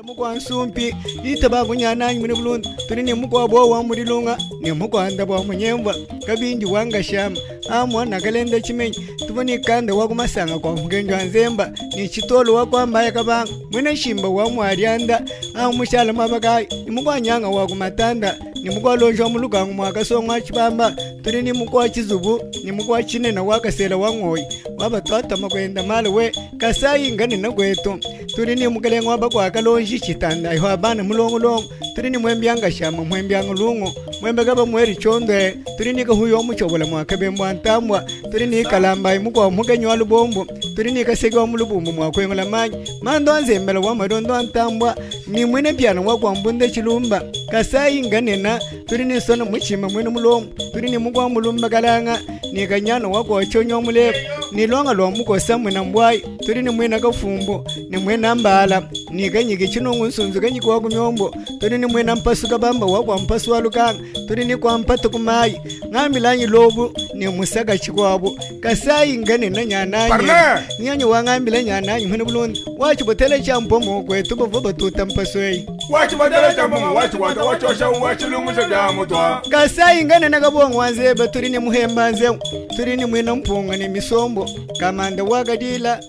C: Mukwa nsumpi itaba kunyana nyimune bulundu tuli ni mukwa bwa wa mulilunga ni mukwa ndabwa munyembwa kabinji wanga shama amwana kalenda chimenyi tubone kanda wa kumasanga kwa mugenjo anzemba ni chitolo wa kwa mbaya kabanga mwene shimba wa mwalianda amushala mwabakai ni mukwa nyanga wa kumatanda ni mukwa lonjo mulukangu mwakasongwa chibamba tuli ni mukwa chizubu ni mukwa chinena wakasela wa ng'oyi wabatwata makwenda malawe kasayi ngane na gwetu tuli ni mukalengo wabakwa kalonji chitanda iho abana mulongolongo tuli ni mwembyanga shama mwembyanga lungo mwembe kaba mweri chondwe tuli ni kahuyo muchobola mwakabembwa ntambwa tuli ni kalamba imukwa mugenyi wa lubombo tuli ni kasege wa mulubumbu mwakwengola manyi mando anzembela wa madondo antambwa ni mwene pyana wa kwambunde chilumba kasayi nganena tuli ni sona muchima mwene mulombo tuli ni mukwa mulumba kalanga ni kanyana wa kwachonyo mulepo Ni longa lwa mukosa mwena mbwai, tuli ni mwena kafumbo, ni mwena mbala, ni kanyiki chinungu nsunzu kanyiki wa kumyombo, tuli ni mwena mpasuka bamba wa kwa mpasu wa lukanga, tuli ni kwa mpata kumayi, ngambilanyi lobu ni musaka chikwabo, kasai ngane na nyananyi.
D: Parle!
C: Nyanyi wangambila nyananyi mwene bulundu, wachibotele cha mpomo kwetu bavo batuta mpaswei.
D: Wachibotele cha mpomo wachiwata wachosha wachilungusha bya mutwa.
C: Kasai ngane na kabongo wanzeba tuli ni muhemba nzeu, tuli ni mwena mpunga ni misombo, kamanda wakadila.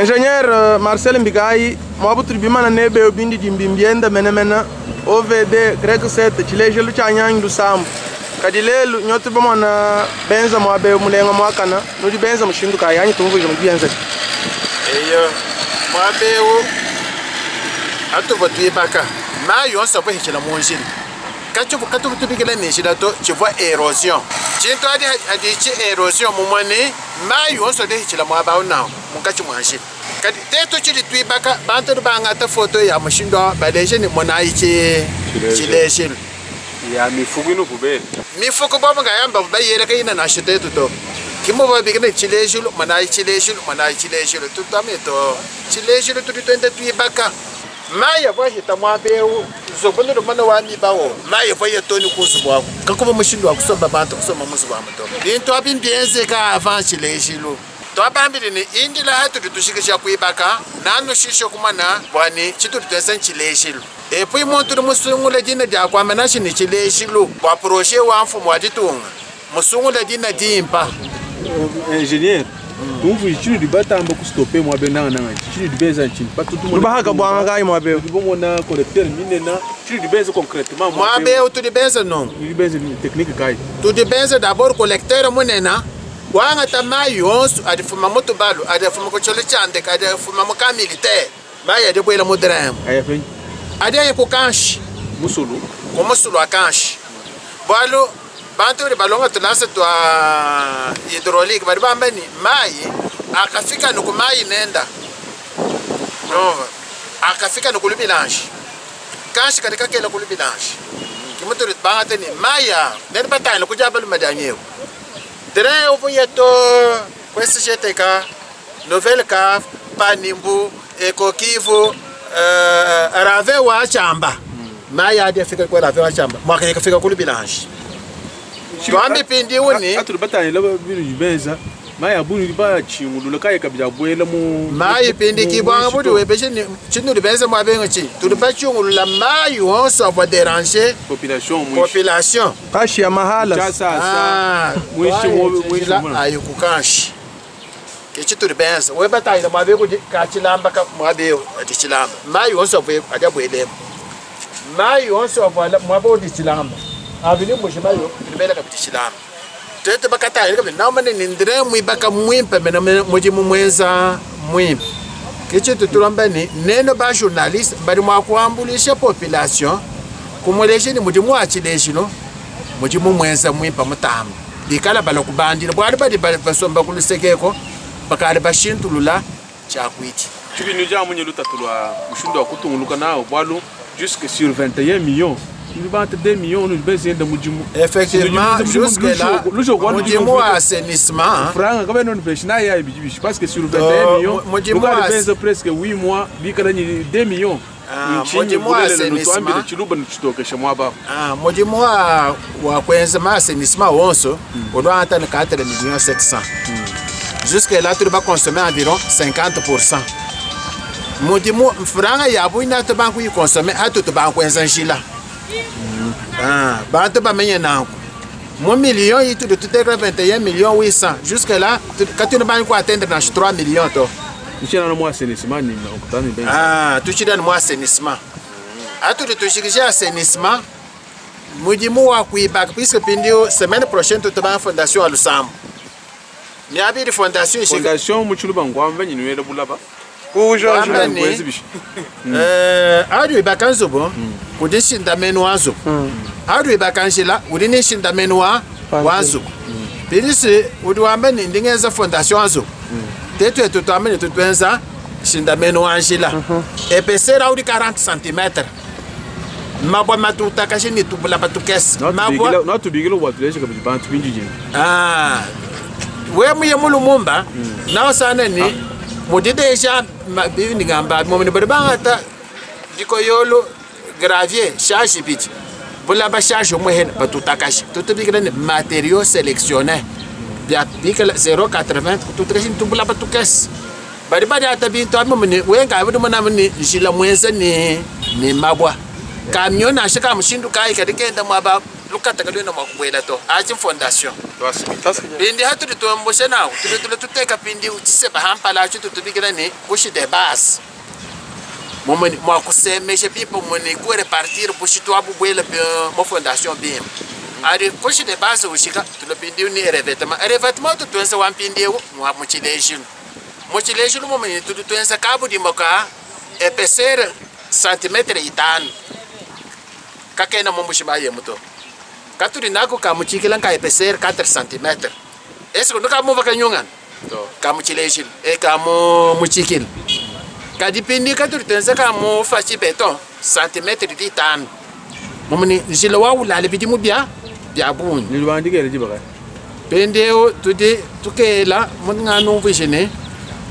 B: Ingénieur Marcel Mbikai, mwabu tribimana nebe obindi dimbimbienda menemena OVD grec 7 chilejelu cha nyanyi lusambu. Kadilelu nyotu bamona benza mwabe mulenga mwakana nudi benza mushindu kayanyi tumvuje mubienza.
A: Eyo mwabewo atuva tuibaka mayi yonso apo hichila munjila kachivu katuvutubikila ninjila to chivwa erosion chintu adi adichi erosion mumwani mayi yonso adi hichila mwabao nao munkachi mwanjila kadi tetu chili tuibaka bantu bangata foto ya mushindo baleje ni mwanayi chilejelu
E: ya mifuko ino kubele
A: mifuko bobo ngayamba bayeleka ina na shitetu to kimo babikina chilejelu mwanayi chilejelu mwanayi chilejelu tutame to chilejelu tuli twende tuibaka maya vahita mwabeu zobonero mana wa mibawo maya vaye toni kuzubwa kakuba mushindo wa kusomba bantu kusoma muzuba muto bintu abimbyenzeka avant chilejelu twabambile ni indila hatu tutushikisha kuibaka nanu shisho kumana bwani chitu tutesa chilejelu epui muntu uri musungula dina dya kwama nashi ni chilejelu bwa projet wa mfumo wa ditunga musungula dina dimpa
E: ingénieur tumvu chini dibatamba kustope mwabe nanga nanga chini dibeza chini patu
B: Lubahaka bwanga kai mwabe.
E: Libomona collecteur minena chini dibeza concrètement
A: mwabe tudibenza nongo
E: dibeza technique kai
A: tudibenza d'abord collecteur munena wanga tamayi yonso adifuma mutubalu adifuma kucholo chandeka adifuma muka militaire mayi adibwela mudramu
E: aya fen
A: adiaye kukanshi
E: musulu
A: kumusulu akanshi bwalo bantu bali balonga tulasa twa hydraulique bali bamba ni mayi akafika nuku mayi nenda nova akafika nuku lubilanshi kanshi kadi kakela ku lubilanshi kimutuli bangate ni maya neni batangile kuja baluma danyewo train ovuye to kwesi GTK Nouvelle Cave Panimbu Ekokivu rave wa chamba maya adi afika kwa rave wa chamba mwaka ikafika ku lubilanshi twambi pindi uni
E: atuli batangile binu dibenza mayi abunu ba chingulula kai kabja bwela mu
A: mayi pindi kibwanga budi webeshe ni chinu libenze mwabengo chi tuli bachungulula mayi wonso avwa déranger
E: population mwishi
A: population
B: Kashi ya mahala.
E: chasa sa
A: Ah,
E: mwishi mwishi
A: la ayo kukanshi kechi tuli benza webatayila mwabe kuti kachilamba ka mwabe ati chilamba mayi wonso avwe adabwelemo mayi wonso avwa mwabe udi chilamba avili mbushi mayi tulibela kabiti chilamba tete bakatayila kabiti naumane nindire mwibaka mwimpe mena mudimu mwenza mwimpe kechi tutulamba ni neno ba journaliste bali mwakuambulisha population kumuleshe ni mudimu wachileshilo mudimu mwenza mwimpa mutamba bikala bala kubandila bwali bali basomba kulusekeko bakali bashintulula chakwiti
E: chibinu ja munye lutatu lwa mushindu wa kutunguluka nawo bwalu jusque sur 21 millions nibata 2 millions nous bezenda mudimu
A: effectivement jusque là mudimu wa assainissement
E: franga kabe non peshi na ya bijibishi parce que sur 21 millions
A: mudimu wa
E: benza presque 8 mois bikala ni 2 millions
A: mudimu wa assainissement
E: chiluba nichitokesha mwaba
A: mudimu wa kwenza ma assainissement wonso ulwa ata ni 4 millions 700 jusque là tu vas consommer environ 50%. Mudimu franga yabu ina to banku yi consommer atu to banku enza njila. Bantu bamenye nanku. Mon million yi tu de tout 21 millions 800. Jusque là quand tu ne banku atteindre dans 3 millions to.
E: Nchena no assainissement ni okutani benza.
A: Tu chida no assainissement. Atu de tushikisha assainissement. Mudimu wa kuibaka puisque pindio semaine prochaine tu ba fondation à Lusambo. Miabiri fondation
E: fondation muchiluba ngwamba nyinwele bulaba.
B: Kujo
A: ari ibaka nzubu kudi shindamenu wa nzubu ari ibaka njila udi ni shindamenu wa nzubu pilisi udi wamba ni ndingenza fondation wa nzubu tetu etu twamba ni tutwenza shindamenu wa njila epesera udi 40 cm mabwa matuta kashi ni tubula batukesi
E: mabwa natubigila watuleje kabidi bantu binjije.
A: We muye mu Lumumba nausana ni mudi deja bindi ngamba mumuni badi bangata dikoyolo gravier charge ibidi bulaba charge umwe batutakasha tutubikila ni matériaux sélectionné bia bikala 0,80 tutakasha tubulaba tukesi badi badiata bintu abi mumuni wenga budi muna muni njila mwenza ni mabwa camion nasha ka mushindu kai kadi kenda mwaba lukata kalwena mwakubwela to achi fondation pindi hatuli tumbushe nawo tuli tuli tuteka pindi uchiseba hampala achi tutubikila ni kushi de base mumuni mwakusemesha pipo muni kurepartir bushitu abubwela mo fondation bima ari kushi de base ushika tulopindi ni revêtement revêtement tutwenza wampindi mwa muchilejilo muchilejilo mumuni tutwenza kabudimo ka épaisseur centimètre 5 kakena mumbushima yemuto katuli nako kamuchikila nka épaisseur 4 cm est-ce que nukamuva kanyungana kamuchilejilo e kamu muchikila kadipindi katuli twenza kamufa beton centimètre 5 mumuni njila waulale bidimu bia bia bungi
E: nilubandikele dibaka
A: pendeo tudi tukela mungano mvishene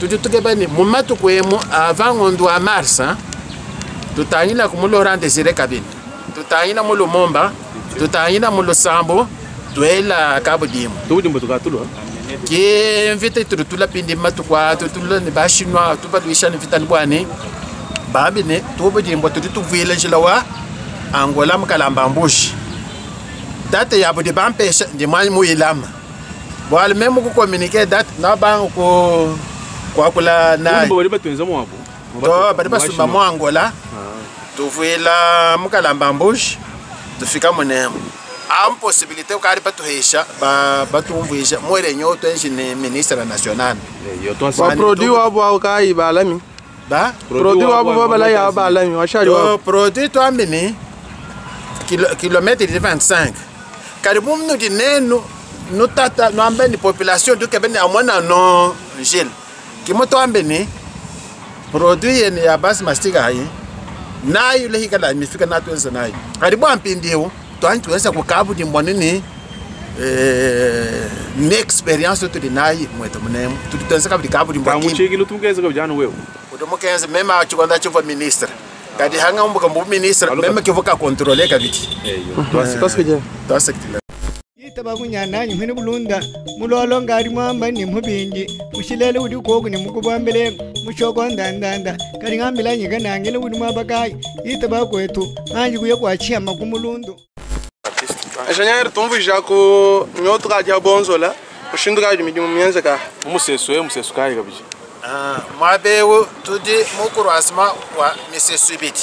A: tudi tukeba ni mumatuku emu avant ngondo wa mars tutangila ku mu Laurent Désiré Kabila tutangila mu Lumumba tutangila mu Lusambo tuela kabudimu
E: tubudimbo tukatulwa
A: ke mvita tuli tula pindi matuku a tutula ni bashinwa tubalwisha ni vita ni bwani babine tubudimbo tudi tuvwila njila wa Angola mukalamba mbushi date yabo di bampesha ndi mwanyi muyilama bwali meme kucommuniquer date na bangu ku kwakula naye
E: badi batwenza mwabo
A: to badi basumba mu Angola tuvwila mukalamba mbushi tufika munemo am possibilité ukali batuhesha batumvwisha mwerenyo twenji ni ministre national
B: ba produit wabo awo kayi balami
A: ba
B: produit wabo babala ya balami washali wabo
A: produit twambini kilomètre de 25 karibu mnu nenu nutata nwambe ni population dukebe ni amona no njil kimoto ambe ni produit yene ya base mastika hayi nayo lehikala mifika natwenza nayo karibu ampindiwo twantuweza kukabu ni mbonini ni experience tuli nayi mweto munemu tulitwenza kabili kabu ni mbonini
E: kamuchikilo tumukeza kabijana wewe
A: utumukenza mema chikonda chivo ministre kadi hanga umbuka mbu ministre mema kivuka contrôler kabili twasekitila
C: yitaba kunyananyi mwene bulunda mulolo ngari mwamba ni mubingi mushilele udi koku ni mukubwambele mushoko ndandanda kali ngambila nyika nangele udi mwabakayi yitaba kwetu anji kuya kwachiyama kumulundu
B: Engenheiro tumvija ku nyoto ka dia bonzola mushindu ka midimu mienze ka
E: umusesu e musesu kai kabiji
A: mwabewu tudi mukurwasima wa misesu ibidi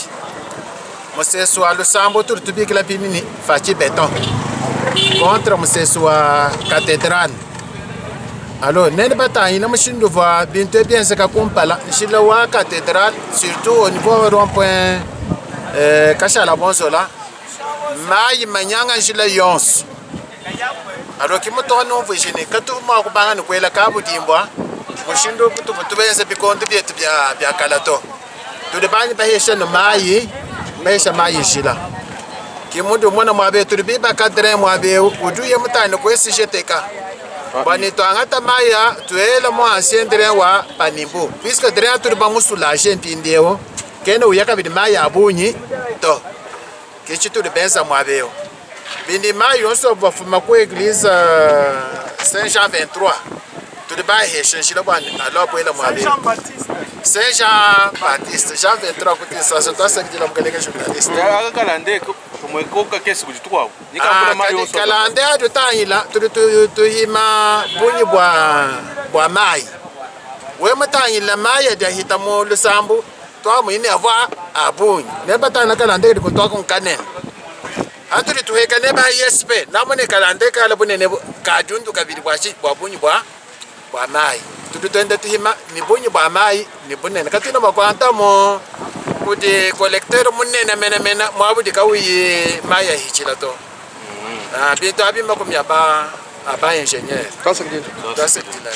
A: musesu wa lusambo tuli tubikila pinini faci beton contre musesu wa cathédrale alors nene batangina mushindu va bintu ebienzeka kumpala nshila wa cathédrale surtout au niveau rond point kashala bonzola mayi manyanga nshila yonso alors kimutoka nomvwishini katuma kubanga nikwela kabudimbwa mushindu kutuvu tubenze bikondo byetu bya kalato tuli banyi bahesha no mayi bahesha mayi nshila kimundu mwana mwabe tuli biba kadre mwabe uduye mutane kwesisheteka bwani twangata maya tuela mo ancien drain wa panimbu puisque drain tuli bamusoulager mpindiewo kene uya kabili mayi abunyi to kichi tuli benza mwabeo bindi mayi yonso bafuma ku église Saint Jean 23 tuli bahesha nshila bwani alo bwela mwabeo Saint Jean Baptiste Jean 23 kuti sasa twasekitila mukaleka journaliste
E: akakalande kumwekoka kesi kujitukwawo nikambula mayi yonso
A: kalande atutangila tuli tuhima bunyi bwa mayi wemutangila mayi adiahita mu lusambu twamwine avwa abunyi nebatangila kalande kadi kutwako nkanene atuli tuheka neba ISP namone kalande kala bunene kajundu kabili bwashi bwa bunyi bwa mayi tuli twende tuhima ni bunyi bwa mayi ni bunene katwina bakwanta mo kudi collecteur munene menemene mwabudi kauyi mayi ahichila to bintu abi makumi aba ingénieur twasekitila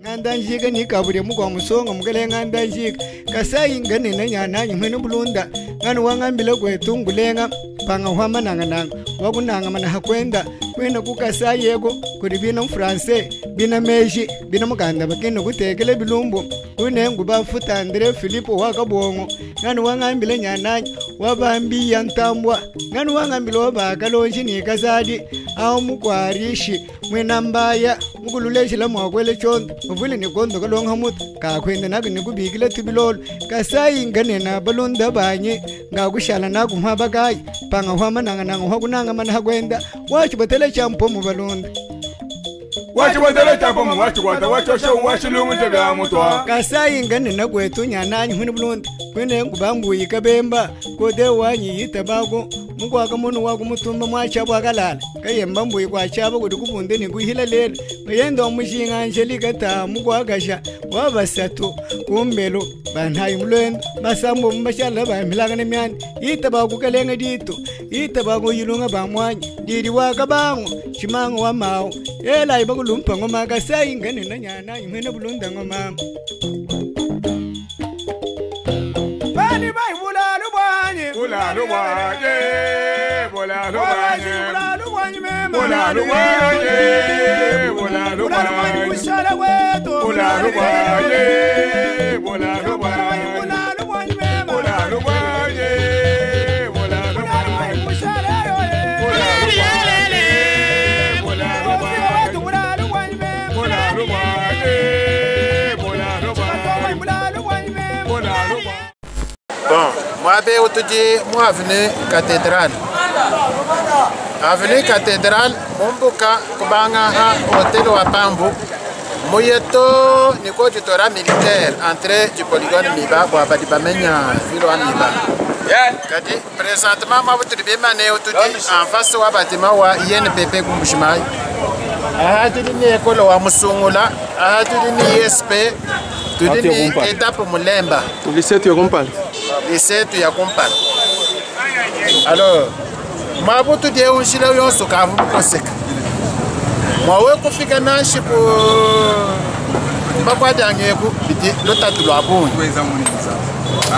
C: nganda njika ni kabure mukwa musonga mukele nganda njika kasayi nganene nyananyi mwene bulunda ngani wangambile kwetu ngulenga panga hwama nanga nanga wakunanga mana hakwenda kwenda kukasayi yego kuli bino mfranse Bina meji bina mukanda bakene kutekele bilumbu kunengu bafuta Andre Filipo wakabongo ngani wangambile nyananyi wabambiya ntambwa ngani wangambile wabakalonji ni kazadi awo mukwarishi mwena mbaya mukululeshela mwakwele chondo muvule ni kondo kalonga mutu kakwenda nako nikubikile tubilolo kasayi nganena balunda banye ngakushala nakumha bakayi panga hwama nanga nanga hwakunanga mana hakwenda wachibatele champo mubalunda
D: Wachibatele champo wachikwata wachosha wachilungu bya mutwa
C: kasayi nganena kwetu nyananyi hwini bulunda kwene ngubambuyi kabemba kode wanyi yitabako mukwaka munu wakumutumba mwachabo akalala kayemba mbuyi kwachabo kuti kubunde nikuhila lelo mayenda omushinga Angelika ta mukwakasha wabasatu kumbelo banhayi mulwendo basambo mubashala bamilaka nemyanda yitabako kalenga dito yitabako yilunga bamwanya didi wakabango chimango wa mawo elayi bakulumpa ngoma kasayi nganena nyananyi mwene bulunda ngoma
D: Bani bai bulalu bwanyi bulalu bwanyi bulalu bwanyi bulalu bwanyi mema bulalu bwanyi bulalu bwanyi kushala kwetu bulalu bwanyi bulalu bwanyi bulalu bwanyi mema bulalu bwanyi bulalu bwanyi kushala yoye bulalu bwanyi bulalu bwanyi bulalu bwanyi mema bulalu bwanyi bulalu bwanyi bulalu bwanyi mema bulalu bwanyi.
A: Bon, moi, je moi avenue Cathédrale. Avenue Cathédrale, Mumbuka, Kubanga, hôtel wa Pambu. Muyeto, niko tutora militaire, entrée du polygone Miba, bo abadi bamenya ville wa Miba. Kadi, présentement, moi, vous bien mané en face wa bâtiment wa INPP Kumbushimai. Ah, tu dis ni école wa Musungula, ah, tu dis ni ISP, tu dis ni étape Mulemba.
B: Lycée tu ya
A: Lycée tu ya kumpala. Alors, mabutu de unshila yonso kavu koseka. Mwawe kufika nashi ku bakwadange ku biti lotatu lwa bungi.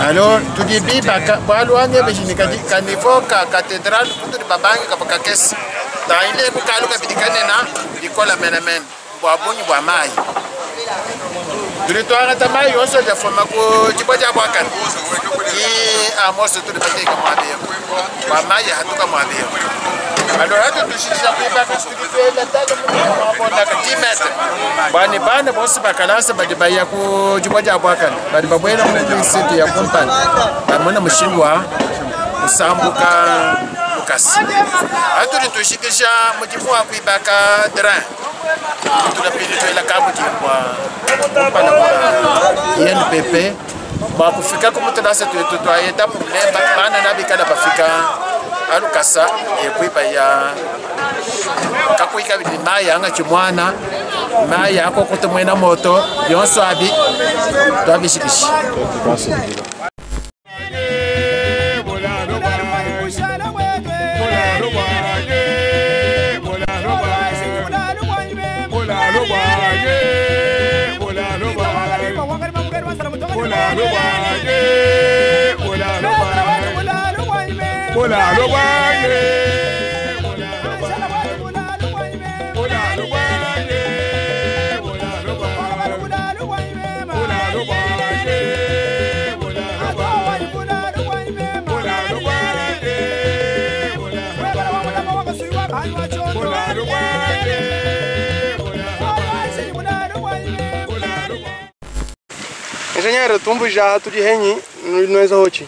A: Alors, tu dis biba balwange beshinika kanivo ka cathédrale kutu babange ka bakakesi. Ta ile ku kaluka bitikane na ikola menemen bwa bungi bwa mai. Tulitwara tamayi yonso ja foma ku chiboja bwakana. Ki amoso tulipateka mwabio. Kwa mayi hatuka mwabio. Alors hatu tushisha kuibaka tulitwela talo mwabonda ka 10 metres. Bani bana bosi bakalasa badi baya ku chiboja bwakana. Badi babwela mu city ya company. Bamona mushindwa kusambuka lukasi. Hatu tushikisha mujimu wa kuibaka train. Tulapili twela kabu kwa kumpala kwa INPP bakufika kumutulasa twayeta mulemba bana nabikala bafika alukasa ekwiba ya kakwika bili maya anga chimwana maya ako kutumwena moto byonso abi twabishikisha.
B: Engenheiro, tumbo já tu de reni no exarote.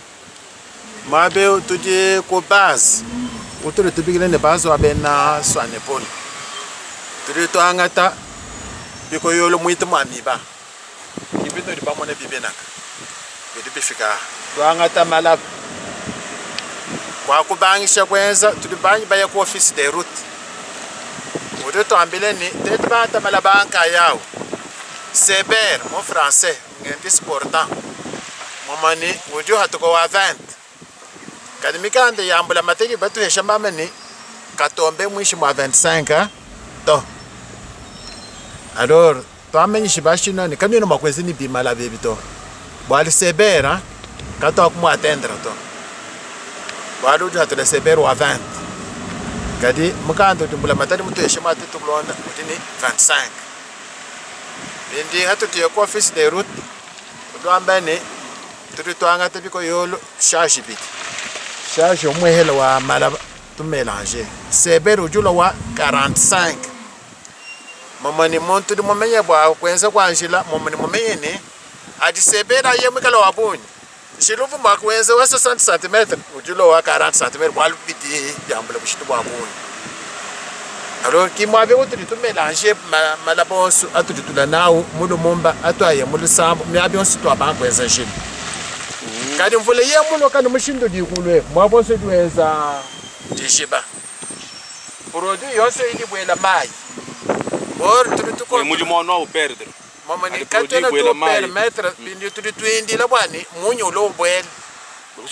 A: Mabe tu de ko base. Utule tubikile ne base wa bena swanepolo. Tuli to angata biko yolo muito mamiba. Ibito di bamone bibenaka. Bidi bifika. To angata malab. Kwa kubangisha kwenza tuli banyi baya ku office de route. Utule to ambile ni tetu bata malabanka yao. Seber, mon français, ngenti sportant. Momani, ujo hatuko wa 20. Kadi mikande yambula mateki batu heshamba mani katombe mwishi mwa 25 to. Alors, twamenyi shibashino ni kamino makwezi ni bimala bebi to. Bwali seber, kato akumu atendre to. Bwali ujo hatule seber wa 20. Kadi mukando tumbula matadi mutu heshamba atitu kulonda utini 25. Bindi hatutuye ku office de route tulwamba ne tudi twangata bikoyolo charge bidi charge omwehela wa malaba tumelange sebere ujula wa 45 momoni muntu di bwa kwenza kwanjila momoni mumenye ne adi sebere aye mwikala wa bunyi xiluvu mwa wa 60 cm ujula wa 40 cm bwalu bidi byambula bushitu bwa bunyi. Alors kimwabe utuli tumelange malaba onso atuli tula nawu mulumumba atwaye mulusambo myabe onso twabankwenza njila kadi mvula ye muno kandi mushindo dikulwe mwabo onso diwenza dishiba produit yonso ili bwela mayi or tuli tuko
E: mudimu wa o perdre
A: mamani katena tu permettre bindi tuli twindila bwani munyu ulo ubwela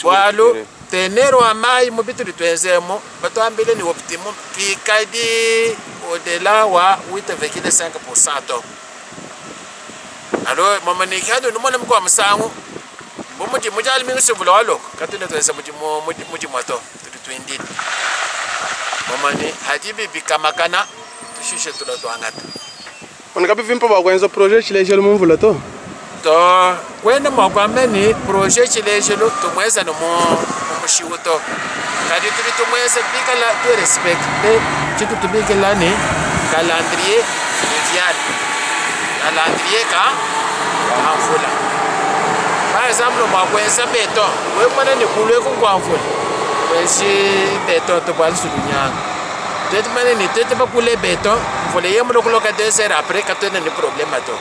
A: bwalu tenero wa mayi mu bituli twenzemo batwambile ni optimum kikadi au-delà wa 8,5% to. Alors mamani kadu numona mko musangu bumuti mujali mingi sivula waloko katuna twenza mudimu ato tuli twindile mamani hadibi bikamakana tushishe tula twangata.
B: Oneka bivimpa bakwenza projet chilejelo mumvula to
A: to kwenda mwakwameni projet chilejelo tumweza no mushiwo to kadi tuli tumweza bikala tu respecte chitu tubikela ni calendrier fluvial calendrier ka mvula. Par exemple mwakwenza beton we mwana ni kulwe kwa mvula kwenzi beton to bwali sulunyanga tete mane ni tete bakule beton mvula ye mulokuloka 2 heures après katwena ni problème to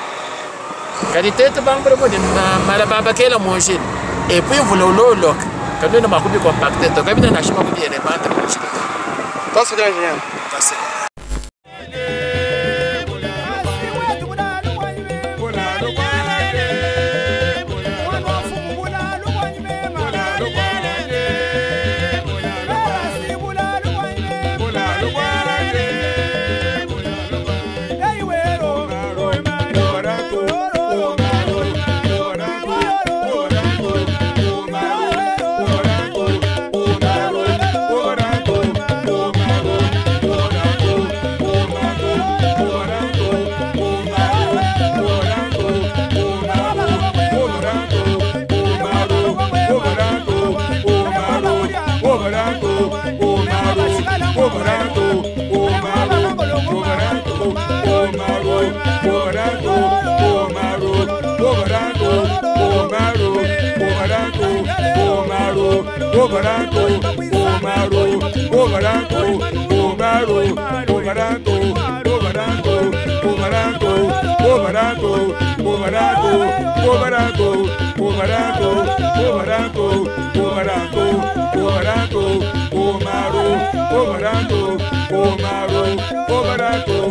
A: kadi tete bambure mo ni malaba bakela monjini et puis mvula uloloka katwena makubi compacté to kabina na shima kubi répandre monjini
B: to c'est ingénieur.
A: Tasi.
D: Obaranto,